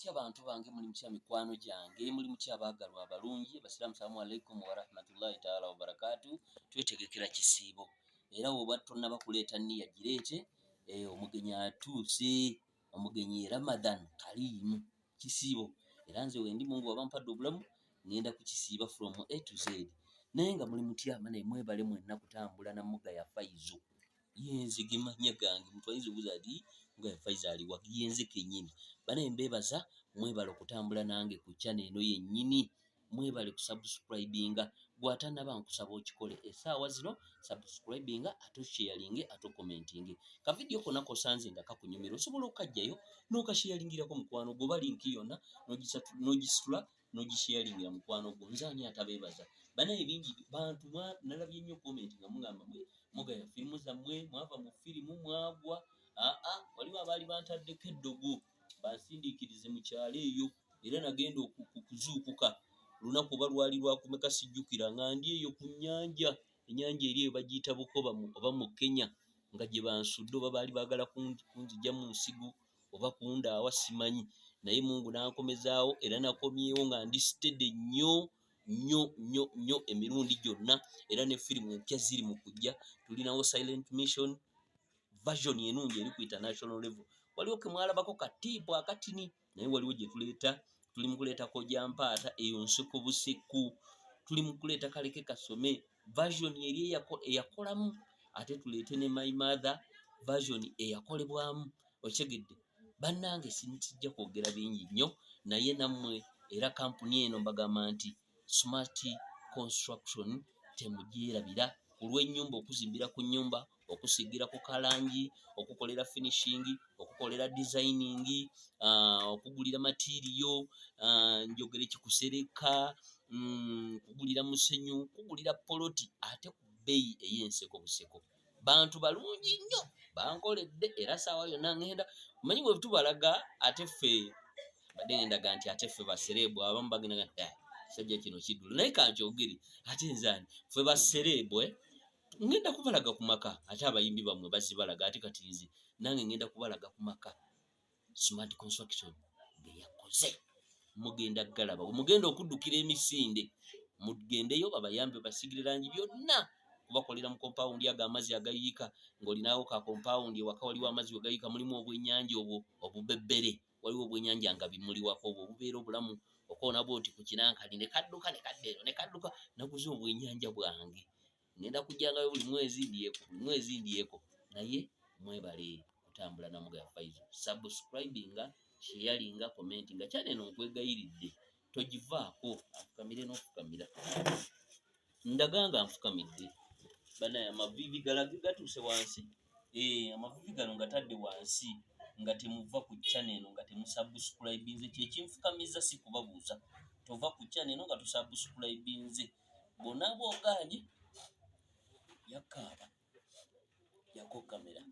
Mutya bantu bange, muli mutya mikwano gyange, muli mutya abaagalwa abalungi abasiraamu? Salaamu alaikum warahmatullahi taala wabarakaatu. Twetegekera kisiibo era woba tonnaba kuleeta nniya gireete. Omugenyi atuuse, omugenyi ye Ramadan Kariimu, kisiibo. Era nze wendi, Mungu waba mpadde obulamu, ngenda kukisiiba from A to Z. Naye nga muli mutya banaye? Mwebale mwenna kutambula na Muga ya Faizo. Yenze gemanya gange, muntu ayinza obuuza ati Muga ya Faizo aliwa? Yenze kenyini. Banaye mbeebaza, mwebale okutambula nange ku channel eno yennyini. Mwebale kusubscribinga. Gwatanaba, nkusaba okikole essaawa zino, subscribinga, ate osharinge, ate okommentinge. Ka vidiyo konna kosanze nga kakunyumira, osobola okukajjayo n'okasharingirako mukwano gwo, oba link yonna n'ogisitula n'ogisharingira mukwano gwo. Nze ani atabeebaza banaye? Bingi bantu nalabye nnyo comment nga mugamba mugaya firimu zammwe, mwava mu firimu mwagwa. Aa, waliwo abaali bantaddeko eddogo bansindiikirize mu kyalo eyo, era nagenda okuzuukuka olunaku oba lwali lwakumeka sijjukira, nga ndi eyo ku nnyanja, ennyanja eri eyo bagiyita Bukoba oba mu Kenya, nga gye bansudde, oba baali baagala kunzigya mu nsigo oba kundaawa simanyi, naye Mungu n'ankomezaawo. Era nakomyewo nga ndi steady nnyo nnyo nnyo nnyo emirundi gyonna. Era ne firimu empya ziri mu kujja. Tulinawo Silent Mission version enungi eri ku international level. Waliwo ke mwalabako katiipu akatini, naye waliwo gye tuleeta, tuli mu kuleeta Kojampaata, eyo nseko buseku. Tuli mu kuleeta Kaleke Kasome version eri eyakolamu, ate tuleete ne My Mother version eyakolebwamu. Okitegedde bannange? Sijja kwogera bingi nnyo, naye nammwe era kampuni eno mbagamba nti Smart Construction temugyerabira ku lw'ennyumba, okuzimbira ku nnyumba, okusiigira ku kalangi, okukolera finishing, okukolera designing, okugulira material, njogere kikusereka, kugulira musenyu, kugulira poloti ate ku bbeeyi ey'enseko buseko. Bantu balungi nnyo, bankoledde, era saawa yonna ngenda omanyi bwe tubalaga. Ate ffe badde ngendaga nti ate ffe basereebu, abamu bagendaga nti, "Ah, kisajja kino kiddulu," naye kankyogere, ate nzaani ffe basereebu, eh? Ngenda kubalaga ku maka, ate abayimbi bammwe bazibalaga, ate kati nze nange ngenda kubalaga ku maka Smart Construction ge yakoze. Mugenda galaba, mugenda okuddukira emisinde, mugendeyo babayambe, basigire langi, byonna kubakolera mu kompawundi. Ago amazzi agayiika ng'olinawo ka kompawundi ewaka, waliwo amazzi we gayiika, mulimu obwennyanja obwo obubebbere, waliwo obwennyanja nga bimuli waka, obwo obubeera obulamu, okoona bwoti ku kinankani ne kadduka ne kadda eno ne kadduka. Naguze obwennyanja bwange, ngenda kujjangayo buli mwezi ndyeko, buli mwezi ndyeko. Naye mwebale kutambula na Muga ya Faizo. Subscribinga, sharinga, commentinga. Channel eno nkwegayiridde togivaako. Afukamire n'ofukamira, ndaga nga nfukamidde. Banaye, amaviivi galage gatuuse wansi. Amaviivi gano ngatadde wansi nga temuva ku channel eno nga temusubscribinze. Kyekinfukamiza si kubabuuza, tova ku channel eno nga tosubscribinze. Bw'onaaba ogaanye, yakaaba yako kamera.